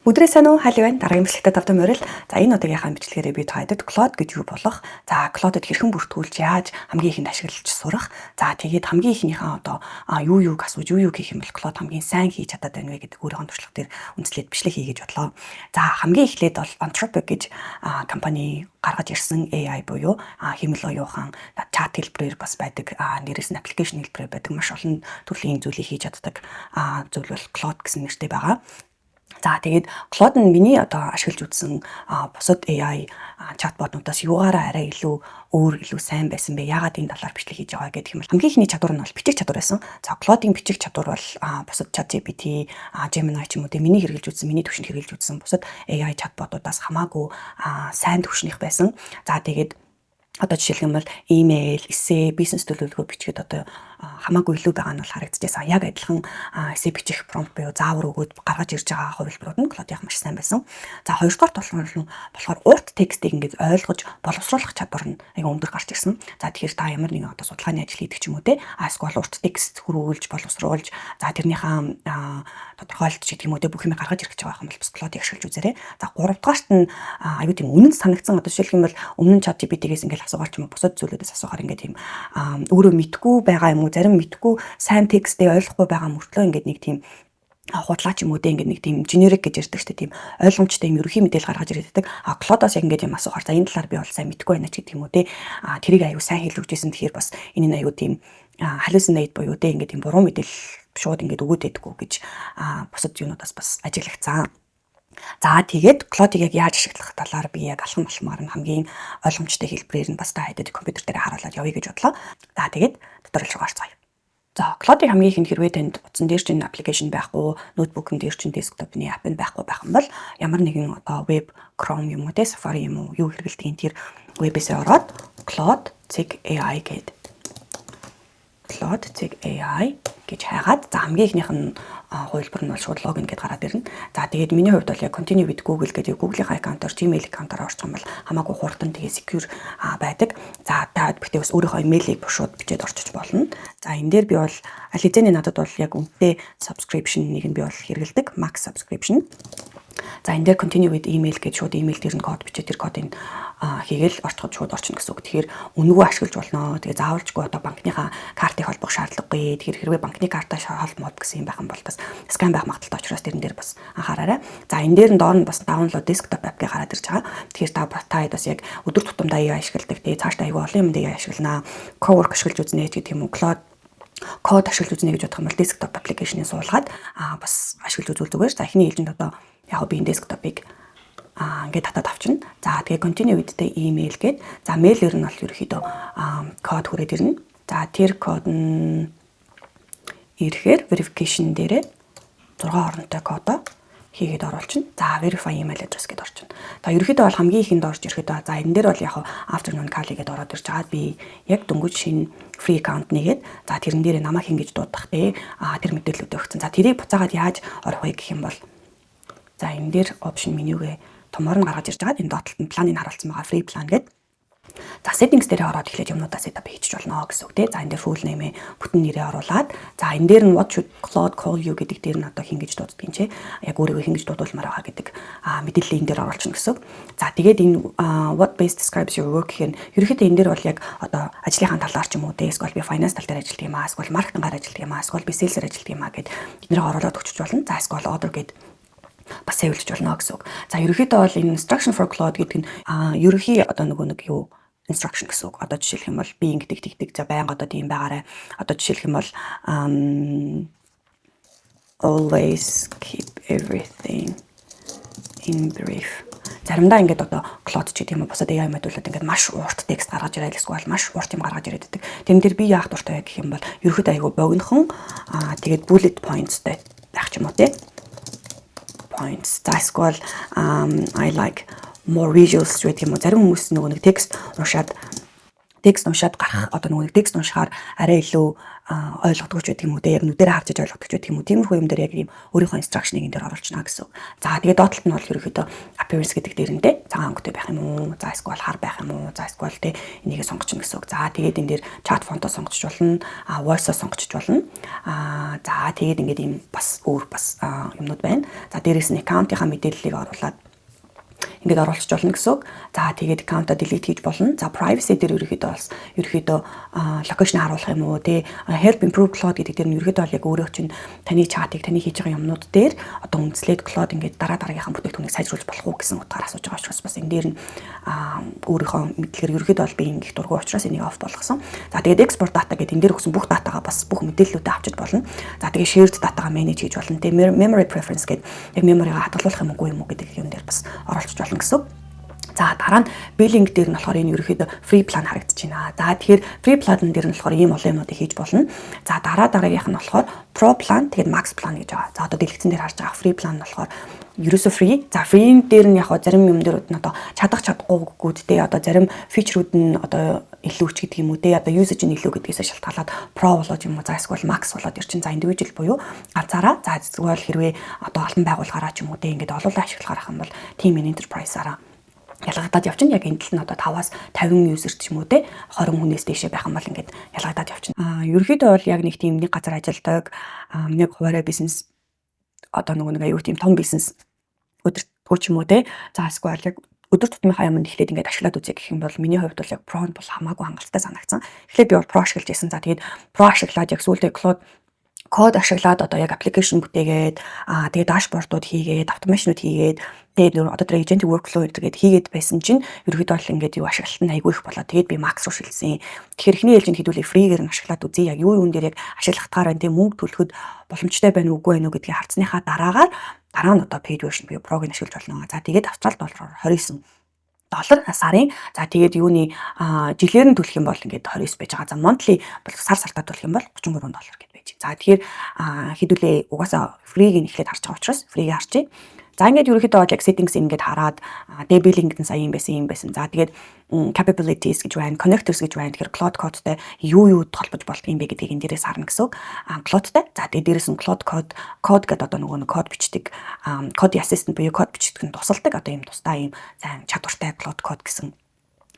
Өдрөө сайн уу? Хайлиг байна. Дараагийн бичлэгтээ тавтай морил. За, энэ удаагийнхаа бичлэгээрээ би та хэдэд Claude гэж юу болох, за, Claude-д хэрхэн бүртгүүлж, яаж хамгийн ихэнд ашиглаж сурах, за, тэгээд хамгийн ихнийхээ одоо юу юуг асууж, юу юу хийх юм бол Claude хамгийн сайн хийж чадаад байна вэ гэдэг өөрийнхөө туршлага дээр үндэслээд бичлэг хийе гэж бодлоо. За, хамгийн эхлээд бол Anthropic гэж компани гаргаж ирсэн AI буюу хиймэл оюун ухаан, чат хэлбэрээр бас байдаг, дээрээс нь application хэлбэрээр байдаг, маш олон төрлийн зүйлийг хийж чаддаг зүйл бол Claude гэсэн нэртэй байгаа. За, тэгээд Claude нь миний одоо ашиглаж үзсэн бусад AI чатботнуудаас юугаараа арай илүү өөр, илүү сайн байсан бэ? Яагаад энэ талаар бичлэг хийж байгаа гэдэг юм бол хамгийн эхний чадвар нь бол бичих чадвар байсан. За, Claude-ийн бичих чадвар бол бусад ChatGPT, Gemini ч юм уу, миний хэрэглэж үзсэн, миний түвшинд хэрэглэж үзсэн бусад AI чатботуудаас хамаагүй сайн түвшнийх байсан. За, тэгээд одоо жишээлх юм бол имэйл, эссе, бизнес төлөвлөгөө бичгээд одоо хамаагүй илүү байгаа нь бол харагдчихсан. Яг адилхан эссе бичих prompt буюу заавар өгөөд гаргаж ирж байгаа хувилбарууд нь Claude-ийнх маш сайн байсан. За, хоёрдугаар болохоор урт текстийг ингээд ойлгож боловсруулах чадвар нь аяга өндөр гарч ирсэн. За, тэгэхээр та ямар нэгэн одоо судалгааны ажил хийдэг ч юм уу, те, эсвэл урт текст хөрвүүлж боловсруулж, за, тэрнийхээ тодорхойлолт ч гэдэг юм уу, те, бүх юм гаргаж ирэх гэж байгаа юм бол бас Claude-ыг ашиглаж үзээрэй. За, гуравдугаарт нь аюу тийм үнэн санагдсан. Одоо жишээлх юм бол өмнө нь ChatGPT-гээс ингээд асуугаар ч юм уу, бусад зүйлүүдээс асуухаар ингээд тийм өөрөө мэдгүй байгаа юм уу, зарим мэдгүй, сайн текстээ ойлгохгүй байгаа мөртлөө ингээд нэг тийм худлаа ч юм уу, те, ингээд нэг тийм generic гэж ярьдаг шүү дээ, тийм ойлгомжтой юм ерөнхий мэдээлэл гаргаж ирээд байдаг. А Claude-оос яг ингээд юм асуухаар, за, энэ талаар би бол сайн мэдэхгүй байна ч гэдэг юм уу, те, а тэрийг аюу сайн хэлж өгч байсан. Тэгэхээр бас энэ нь аюу тийм hallucinate буюу, те, ингээд тийм буруу мэдээлэл шууд ингээд өгөөд байдаггүй гэж бусад юунуудаас бас ажиглагдсан. За, тэгээд Claude-ыг яг яаж ашиглах талаар би яг алхам алхмаар нь хамгийн ойлгомжтой хэлбэрээр нь бас та хэдэд компьютер дээр харуулад явъя гэж бодлоо. За, тэгээд tutorial руу орцгоё. За, Claude-ыг хамгийн ихэнд хэрвээ танд утсан дээр чинь application байхгүй, ноутбукн дээр чинь desktop-ны app нь байхгүй байх юм бол ямар нэгэн одоо веб Chrome юм уу, те, Safari юм уу, юу хэрэглэдгийг тэр вебээсээ ороод Claude.ai гэдэг, Claude.ai гэж хайгаад, за, хамгийн эхнийх нь хувилбар нь бол шууд login гэдээ гараад ирнэ. За, тэгээд миний хувьд бол яг continue with Google гэдэг Google-ийн аккаунтаар, Gmail аккаунтаар орчих юм бол хамаагүй хурдан, тэгээ secure байдаг. За, та гэхдээ бас өөрийнхөө имэйлийг шууд бичээд орчиж болно. За, энэ дээр би бол аль хэзээний надад бол яг үнэтэй subscription нэг нь би бол хэрэглэдэг. Max subscription. За, энэ дээр continue with email гэж шууд email дээр нь код бичээд, тэр кодыг хийгээл орчиход шууд орчихно гэсэн үг. Тэгэхээр үнэгүй ашиглаж болно. Тэгээ заавалжгүй одоо банкныхаа картыг холбох шаардлагагүй. Тэгэхээр хэрвээ банкны картаа холбомод гэсэн юм байх юм бол бас scam байх магадлалтай учраас тэрэн дээр бас анхаараарай. За, энэ дээр нь доор нь бас download desktop app гэж гараад ирж байгаа. Тэгэхээр та та хэд бас яг өдөр тутамдаа AI ашигладаг. Тэгээ цаашдаа аягүй олон юмд AI ашигланаа. Cowork ашиглаж үзнэ ч гэдэг юм уу. Claude Code ашиглаж үзнэ гэж бодох юм бол desktop application-ыг суулгаад бас ашиглаж үзвэл зүгээр. За, эхний ээлжинд одоо яг би энэ desktop-ыг ингээд татаад авчна. За, тэгээ continue with the email гээд, за, мэйлэр нь бол ерөөхдөө код хүрээд ирнэ. За, тэр код нь ирэхээр verification дээрээ 6 оронтой кодоо хийгээд оруулчихна. За, verify email address гэдээ орчихно. За, ерөөхдөө бол хамгийн ихэнд орж ирэхэд, за, энэ дээр бол яг afternoon call гэдээ ороод ирж байгаа. Би яг дөнгөж шинэ free account нэгээд, за, тэрэн дээр намайг ингэж дуудах, те, тэр мэдээллүүд өгсөн. За, тэрийг буцаагаад яаж орох вэ гэх юм бол, за, энэ дээр option менюгээ томоор нь гаргаж ирж байгаа. Энэ доод талд нь планыг харуулсан байгаа, free plan гэдэг. За, settings дээр ороод эхлээд юмнуудаа setup хийчих болно гэсэн үг, тий. За, энэ дээр full name, бүтэн нэрээ оруулаад, за, энэ дээр нь what should Claude call you гэдэг дээр нь одоо хин гэж дууддаг юм чи. Яг өөрийгөө хин гэж дуудуулмаар байгаа гэдэг мэдээлэл энэ дээр оруулчихна гэсэн үг. За, тэгээд энэ what best describes your work гэхээр ерөнхийдөө энэ дээр бол яг одоо ажлынхаа талаар ч юм уу, тий. Эсвэл би finance тал дээр ажилладаг юм аа, эсвэл маркетингаар ажилладаг юм аа, эсвэл би sales-ээр ажилладаг юм аа гэд эднэрийг оруулаад өгчөж болно. За, эсвэл other гэд бас save-лж болно гэсэн үг. За, ерөнхийдөө бол энэ instruction for Claude гэдэг нь ерөнхий одоо нөгөө нэг юу instruction гэсэн үг. Одоо жишээлх юм бол би ингэдэг, тэгдэг. За, байнга одоо тийм байгаарай. Одоо жишээлх юм бол always keep everything in brief. Заримдаа ингээд одоо Claude ч гэдэг юм уу, бусад AI модулууд ингээд маш урт текст гаргаж ирээд, эсвэл маш урт юм гаргаж ирээд байдаг. Тэрэн дээр би яах дуртай вэ гэх юм бол ерөөхдөө айгүй богинохон, тэгээд bullet points-тай байх ч юм уу, те, points. За, эсвэл I like more visuals гэдэг юм уу. Зарим хүмүүс нөгөө нэг текст уншаад Текст уншаад гарах, одоо нөгөө текст уншихаар арай илүү ойлгодог ч гэдэг юм уу те, яг нүдэрээ харж иж ойлгодог ч гэдэг юм уу, тиймэрхүү юм дээр яг ийм өөрийнхөө instruction ыг энэ дээр оруулчихна гэсэн. За, тэгээд доод талд нь бол ерөөхдөө appearance гэдэг дээр нь те, цагаан өнгөтэй байх юм уу, за эсвэл хар байх юм уу, за эсвэл те, энийгээ сонгочихно гэсэн үг. За, тэгээд энэ дээр chat font оо сонгочих болно, voice-оо сонгочих болно. За, тэгээд ингээд ийм бас өөр бас юмнууд байна. За, дээрээс нь account-ийнхаа мэдээллийг оруулаад ингээд оруулчих болно гэсэн үг. За, тэгээд account-а delete хийж болно. За, privacy дээр ерөөхдөө бас ерөөхдөө location харуулах юм уу те, help improve Claude гэдэг дээр нь ерөөхдөө бол яг өөрөө чинь таны чатыг, таны хийж байгаа юмнууд дээр одоо үндэслээд Claude ингээд дараа дараагийнхаа бүтээгдэхүүнийг сайжруулж болох уу гэсэн утгаар асууж байгаа учраас бас энэ дээр нь өөрийнхөө мэдлэгээр ерөөхдөө бол би ингэх дургүй учраас энийг off болгосон. За, тэгээд export data гэдэг энэ дээр өгсөн бүх датагаа, бас бүх мэдээллүүдээ авчиж болно. За, тэгээд shared data-гаа manage хийж болно. Тэгээд memory preference гэдэг яг memory-га хадгалуулах юм уу, үгүй юм уу гэдэг юм дээр бас оруулчих болно гэсэн үг. За, дараа нь billing дээр нь болохоор энэ ерөөхдөө free plan харагдаж байна. За, тэгэхээр free plan дээр нь болохоор ийм олон юмнуудыг хийж болно. За, дараа дараагийнх нь болохоор pro plan, тэгээд max plan гэж байгаа. За, одоо дэлгэцэн дээр харж байгаа free plan нь болохоор ерөөсөө free. За, free дээр нь яг зарим юм дээр нь одоо чадах чадахгүйгүүд те, одоо зарим feature үүд нь одоо илүү ч гэдэг юм уу те, одоо usage нь илүү гэдгээс шалтгаалаад pro болоод юм уу, за эсвэл max болоод ирчин. За, individual буюу ганцаараа, за эсвэл хэрвээ одоо олон байгууллагаараа ч юм уу те, ингээд олуулаа ашиглахаар ах юм бол team and enterprise-аараа ялгагдаад явчихна. Яг энэ тал нь одоо 5-аас 50 user ч юм уу те, 20 хүнээс дээшээ байх юм бол ингээд ялгагдаад явчихна. Ерөнхийдөө бол яг нэг тийм нэг газар ажилладаг, нэг хуваарай бизнес, одоо нөгөө нэг аюу тийм том бизнес өдөртгөө ч юм уу те. За, эсвэл яг өдөр тутмынхаа юмд эхлээд ингээд ашиглаад үзье гэх юм бол миний хувьд бол яг Pro бол хамаагүй хангалттай санагдсан. Эхлээд би бол Pro ашиглаж байсан. За, тэгээд Pro ашиглаад яг сүүлдээ Claude Code ашиглаад одоо яг application бүтээгээд, тэгээд dashboard ууд хийгээд, automation ууд хийгээд, тэгээд одоо тэр agentic workflow гэдэг хийгээд байсан чинь ерөөхдөө бол ингээд юу ашиглалт нь айгүй их болоо. Тэгээд би Max руу шилжсэн. Тэгэхээр эхний ээлжинд хэдүүлээ free гээр нь ашиглаад үзье. Яг юу юун дээр яг ашиглахтаар байна, тийм мөнгө төлөхөд боломжтой байна уугүй байна уу гэдгийг харцсныхаа дараагаар дараа нь одоо paid version буюу Pro-г нь ашиглаж болно. За, тэгээд австрал доллараар 29 доллар сарын. За, тэгээд юуны жилээр нь төлөх юм бол ингээд 29 байж байгаа. За, monthly бол сар сартаа төлөх юм бол 33 доллар гэд байж. За, тэгэхээр хэдүүлээ угаасаа free-г нь эхлээд харж байгаа учраас free-г харчээ. За, ингээд ерөнхийдөө бол яг settings ингээд хараад billing гэдэг нь сая юм байсан юм байсан. За, тэгээд capabilities гэж байна, connectors гэж байна. Тэгэхээр Claude Code-тай юу юу холбож болдго юм бэ гэдгийг энэ дээрээс харна гэсэн үг. Claude-тай. За, тэгээд дээрээс нь Claude Code гэдэг одоо нөгөө нэг код бичдэг, code assistant буюу код бичдэг нь тусалдаг одоо ийм тусдаа ийм сайн чадвартай Claude Code гэсэн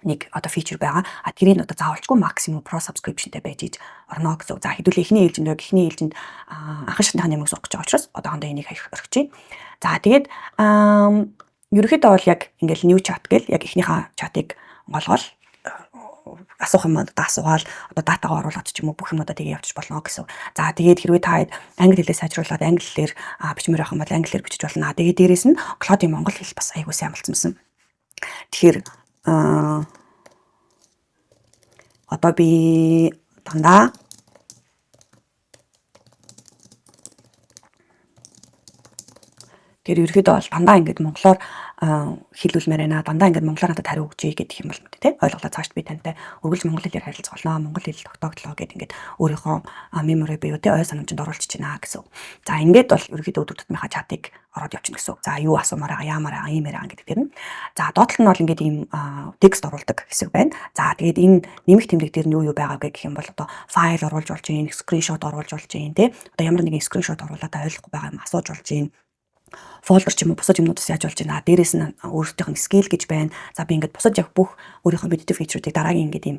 нэг одоо feature байгаа. А тэрийг одоо заавалчгүй maximum pro subscription-тэй байж иж орно гэсэн. За, хэдүүлээ эхний ээлжинд, яг эхний ээлжинд анхан шатныхаа нэмийг сурах гэж байгаа учраас одоохондоо энийг орхичих. За, тэгээд ерөнхийдөө бол яг ингээл new chat гэл яг эхнийхээ чатыг онгоолгоол, асуух юм одоо асуугаал, одоо датагаа оруулаад ч юм уу, бүх юмудаа тэгээ явчих болно гэсэн. За, тэгээд хэрвээ та англи хэлээ сайжруулад англи хэлээр бичмээр байх юм бол англиэр бичиж болно. Тэгээд дээрээс нь Claude-ийн монгол хэл бас айгүй сайн болцсон байсан. Тэгэхээр одоо би дандаа Тэр ерөөхдөө бол дандаа ингээд монголоор хэлүүлмээр байна. Дандаа ингээд монголоор надад хариу өгч гэдэг юм бол тий, ойлголоо. Цаашд би тантай үргэлж монгол хэлээр харилцах болно. Монгол хэл тогтооглоо гэд ингээд өөрийнхөө memory буюу тий, ой санамжинд оруулчих байна гэсэн. За, ингээд бол ерөөхдөө өдөр тутмынхаа чатыг ороод явчихна гэсэн үг. За, юу асуумаар байгаа, яамаар байгаа, иймээр байгаа гэдэг тэр нь. За, доод тал нь бол ингээд ийм текст оруулдаг хэсэг байна. За, тэгээд энэ нэмэх тэмдэг дээр нь юу юу байгаа вэ гэх юм бол одоо файл оруулж болж байна, screenshot оруулж болж байна тий. Одоо ямар нэгэн screenshot оруулаад ойлгохгүй байгаа юм асууж болж байна, folder ч юм уу, бусад юмнуудаас яаж болж байна. Дээрээс нь өөрсдийнх нь skill гэж байна. За, би ингээд бусад яг бүх өөрийнхөө мэддэг feature үүдийг дараагийн ингээд ийм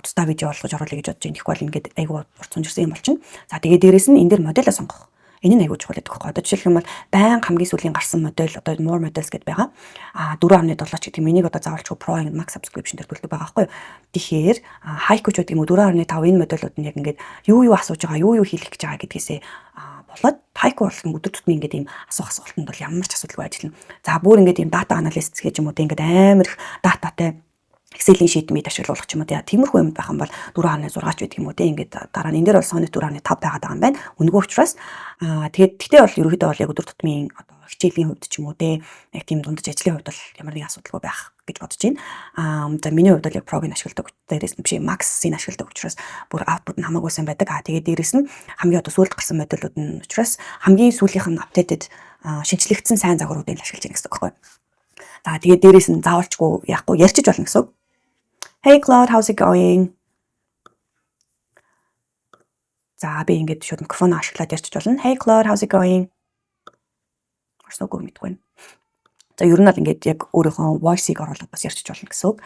тусдаа видео болгож оруулъя гэж бодож байна. Тэгэхгүй бол ингээд айгүй урт сунжирсан юм болчихно. За, тэгээд дээрээс нь энэ дээр моделоо сонгох. Энэ нь айгүй чухал гэдэг байхгүй. Одоо жишээлх юм бол байнга хамгийн сүүлийн гарсан модель, одоо more models гэдээ байгаа. А 4.7 ч гэдэг юм, энийг одоо заавалчгүй Pro Max subscription дээр төлдөг байгаа байхгүй юу. Тэгэхээр Haiku ч гэдэг юм уу, 4.5 энэ модельууд нь яг ингээд юу юу асууж байгаа, юу юу хийх гэж байгаа гэдгээсээ болоод Haiku бол өдөр тутмын ингээд ийм асуух асуултанд бол ямар ч асуудалгүй ажиллана. За, бүр ингээд ийм data analyst гэж юм уу те, ингээд амар их дататай Excel-ийн sheet мэд ашиглуулах ч юм уу, тиймэрхүү юм байх юм бол 4.6 ч байдаг юм уу те, ингээд дараа нь энэ дээр бол Sonnet 4.5 байгаад байгаа юм байна. Үнэгүй учраас тэгээд тэгтээ бол ерөөхдөө бол яг өдөр тутмын одоо хичээлийн хувьд ч юм уу те, яг тийм дундаж ажлын хувьд бол ямар нэгэн асуудалгүй байх гэж бодож байна. За, миний хувьд бол яг Pro-г ашигладаг, дээрээс нь биш, Max-ыг ашигладаг учраас бүр output нь хамаагүй сайн байдаг. Тэгээд дээрээс нь хамгийн одоо сүүлд гарсан модулууд нь учраас хамгийн сүүлийнх нь updated, шинэчлэгдсэн сайн загваруудыг ашиглаж байна гэсэн үг байхгүй. За, тэгээд дээрээс нь заавалчгүй яахгүй ярьчиж болно гэсэн үг. "Hey Claude, how's it going?" За, би ингээд шууд микрофон ашиглаад ярьчих болно. "Hey Claude, how's it going?" Орсон үгүй мэдэхгүй байна. За, ер нь бол ингээд яг өөрийнхөө voice-ыг оруулаад бас ярьчих болно гэсэн үг.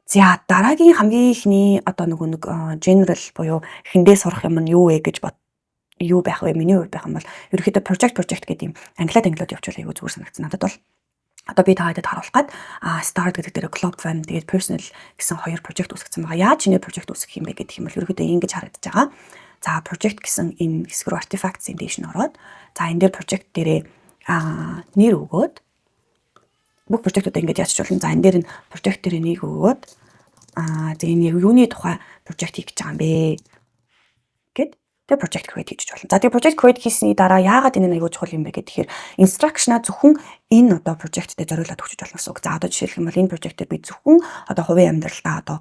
За, дараагийн хамгийн эхний одоо нөгөө нэг general буюу эхэндээ сурах юм нь юу вэ гэж бод юу байх вэ? Миний хувьд байх юм бол ерөнхийдөө project гэдэг юм англиад англиад явуул айгүй зүгээр санагдсан надад бол. Одоо би та хэдэд харуулах гээд start гэдэг дээр Club Fam, тэгээд personal гэсэн хоёр project үүсгэсэн байгаа. Яаж шинэ project үүсгэх юм бэ гэдэг юм бол ерөнхийдөө ингэж харагдаж байгаа. За, project гэсэн энэ хэсэг рүү, artifacts-ийн дээш нь ороод, за, энэ дээр project дээрээ нэр өгөөд бүх project-уудаа ингэж яачих болно. За, энэ дээр нь project дээр нэг өгөөд, за, энэ яг юуны тухай project хийх гэж байгаа юм бэ гэд тэгээ project create хийж болно. За, тэгээ project create хийсний дараа яагаад энэ нь аягүй чухал юм бэ гэхээр instruction-а зөвхөн энэ одоо project-тэй зориулаад өгчөж болно гэсэн үг. За, одоо жишээлх юм бол энэ project дээр би зөвхөн одоо хувийн амьдралдаа одоо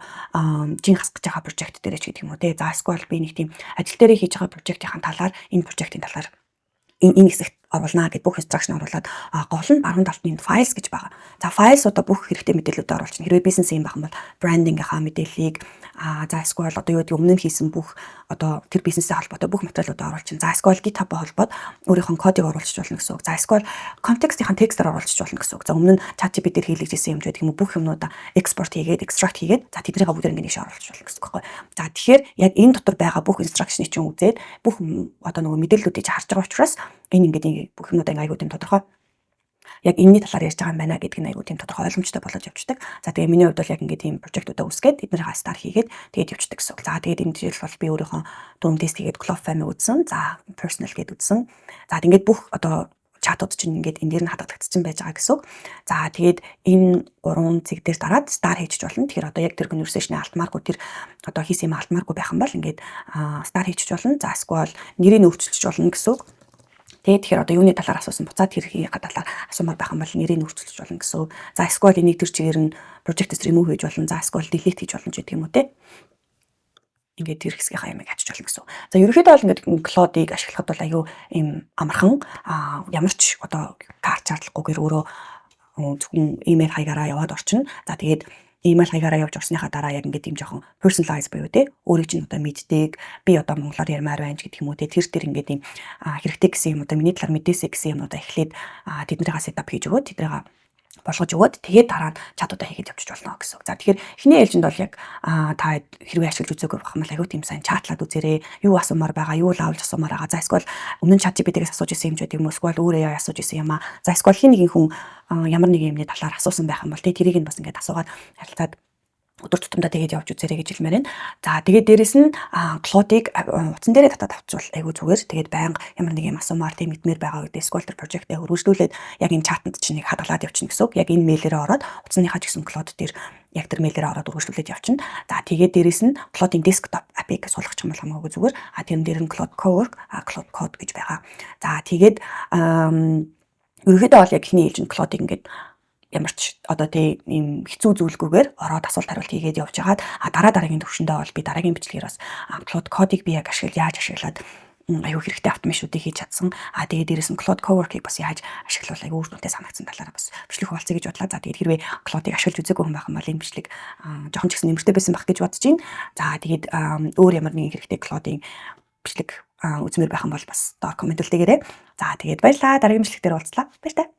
жин хасах гэж байгаа project дээр ч гэдэг юм уу те. За, эсвэл би нэг тийм ажил дээрээ хийж байгаа project-ийн талаар, энэ project-ийн талаар энэ хэсэгт оруулнаа гэд бүх instruction оруулаад, гол нь баруун талд нь files гэж байгаа. За, files-уудаа бүх хэрэгтэй мэдээллүүдээ оруулчихна. Хэрвээ бизнес юм байх юм бол branding-ийнхаа мэдээллийг, за, эсвэл одоо юу гэдэг, өмнө нь хийсэн бүх одоо тэр бизнестэй холбоотой бүх материалуудаа оруулчихна. За, эсвэл GitHub-тай холбоод өөрийнхөө кодыг оруулчих болно гэсэн үг. За, эсвэл контекстийн текстээр оруулчих болно гэсэн үг. За, өмнө нь ChatGPT дээр хийлгэжсэн юм ч гэдэг юм уу, бүх юмнуудаа экспорт хийгээд, extract хийгээд, за, тэднийхээ бүгдээр ингэ нэг шиг оруулчих болно гэсэн үг байхгүй. За, тэгэхээр яг энэ дотор байгаа бүх instruction-ыг чинь үзээд бүх одоо нөгөө мэдээллүүдийг харж байгаа учраас энэ ингээд бүх юмнуудаа ингээ айгуу тийм тодорхой, яг энэний талаар ярьж байгаа юм байна гэдг нь айгуу тийм тодорхой ойлгомжтой болоод явчихдаг. За, тэгээ миний хувьд бол яг ингээд тийм project-уудаа үүсгээд, эднийхээ start хийгээд, тэгээд явчихдаг гэсэн үг. За, тэгээд энэ жишээл бол би өөрийнхөө дөрөв тест хийгээд Club Family үзсэн. За, personal гээд үзсэн. За, ингээд бүх одоо чатууд чинь ингээд энэ дээр нь хадгалагдсан байж байгаа гэсэн үг. За, тэгээд энэ гурван цэг дээр дараад star хийчих болно. Тэгэхээр одоо яг тэр conversation-ы алдмааргүй, тэр одоо хийсэн юм алдмааргүй байх юм бол ингээд star хийчих болно. За, эсвэл нэрийг өөрчилчих болно гэсэн үг. Тэгээ тэгэхээр одоо юуны талаар асуусан, буцаад тэр талаар асуумаар байх юм бол нэрийг өөрчилж болно гэсэн үг. За, эсвэл энийг тэр чигээр нь project-ээс remove хийж болно. За, эсвэл delete хийж болно ч гэдэг юм уу те. Ингээд тэр хэсгийнхаа юмыг ачиж болно гэсэн. За, ерөнхийдөө бол ингээд Claude-ыг ашиглахад бол аюу ийм амархан, ямар ч одоо карт шаардлагагүйгээр өөрөө зөвхөн имэйл хаягаараа яваад орчино. За, тэгээд имэйл хаягаараа явж орсныхаа дараа яг ингээд ийм жоохон personalize буюу те, өөрийг чинь одоо мэддэг, би одоо монголоор ярмаар байна ч гэдэг юм уу те, тэр тэр ингээд ийм хэрэгтэй гэсэн юм одоо миний талаар мэдээсэй гэсэн юмнуудаа эхлээд тэднийхээ setup хийж өгөөд, тэднийхээ болгож өгөөд, тэгээд дараа нь чатуудаа хийгээд явчих болно гэсэн үг. За, тэгэхээр эхний ээлжинд бол яг та хэрвээ ашиглаж үзээгүй байх юм бол аягүй тийм сайн чатлаад үзээрэй. Юу асуумаар байгаа, юу лавлж асуумаар байгаа. За, эсвэл өмнө нь ChatGPT-гээс асууж исэн юм ч гэдэг юм уу, эсвэл өөр AI асууж исэн юм аа. За, эсвэл хэн нэгэн хүн ямар нэгэн юмны талаар асуусан байх юм бол тэрийг нь бас ингээд асуугаад харилцаад өдөр тутамдаа тэгээд явж үзээрэй гэж хэлмээр байна. За, тэгээд дээрэс нь Claude-ыг утсан дээрээ татаад авчвал айгүй зүгээр. Тэгээд байнга ямар нэг юм асуумаар, тийм мэдмээр байгаа гэдэг эсвэл тэр project-ээ өргөжлүүлээд яг энэ чатанд чинь нэг хадгалаад явчихна гэсэн үг. Яг энэ мэйлээрээ ороод утасныхаа ч гэсэн Claude дээр яг тэр мэйлээрээ ороод үргэлжлүүлээд явчихна. За, тэгээд дээрэс нь Claude-ийн desktop app-ыг суулгах юм бол хамаагүй зүгээр. А тэрэн дээр нь Claude Cowork, Claude Code гэж байгаа. За, тэгээд ерөнхийдөө бол яг эхний ээлжинд Claude-ыг ингээд ямар ч одоо тий ийм хэцүү зүйлгүйгээр ороод асуулт хариулт хийгээд явж хагаад, а дараа дараагийн төвшөндөө бол би дараагийн бичлэгээр бас Claude Code-ыг би яг ашиглаж, яаж ашиглаад аюу хэрэгтэй automation-уудыг хийж чадсан. А тэгээд дээрэс нь Claude Cowork-ыг бас яаж ашиглавал аюу үр дүнтэй санагдсан талаараа бас бичлэг хуваалцъя гэж бодлоо. За, тэгээд хэрвээ Claude-ыг ашиглаж үзээгүй хүн байх юм бол энэ бичлэг жоохон ч гэсэн нэмэртэй байсан байх гэж бодож байна. За, тэгээд өөр ямар нэгэн хэрэгтэй Claude-ийн бичлэг үзмээр байх юм бол бас доор comment үлдээгээрэй. За, тэгээд баярлалаа. Дараагийн бичлэг дээр уулзлаа. Баяртай.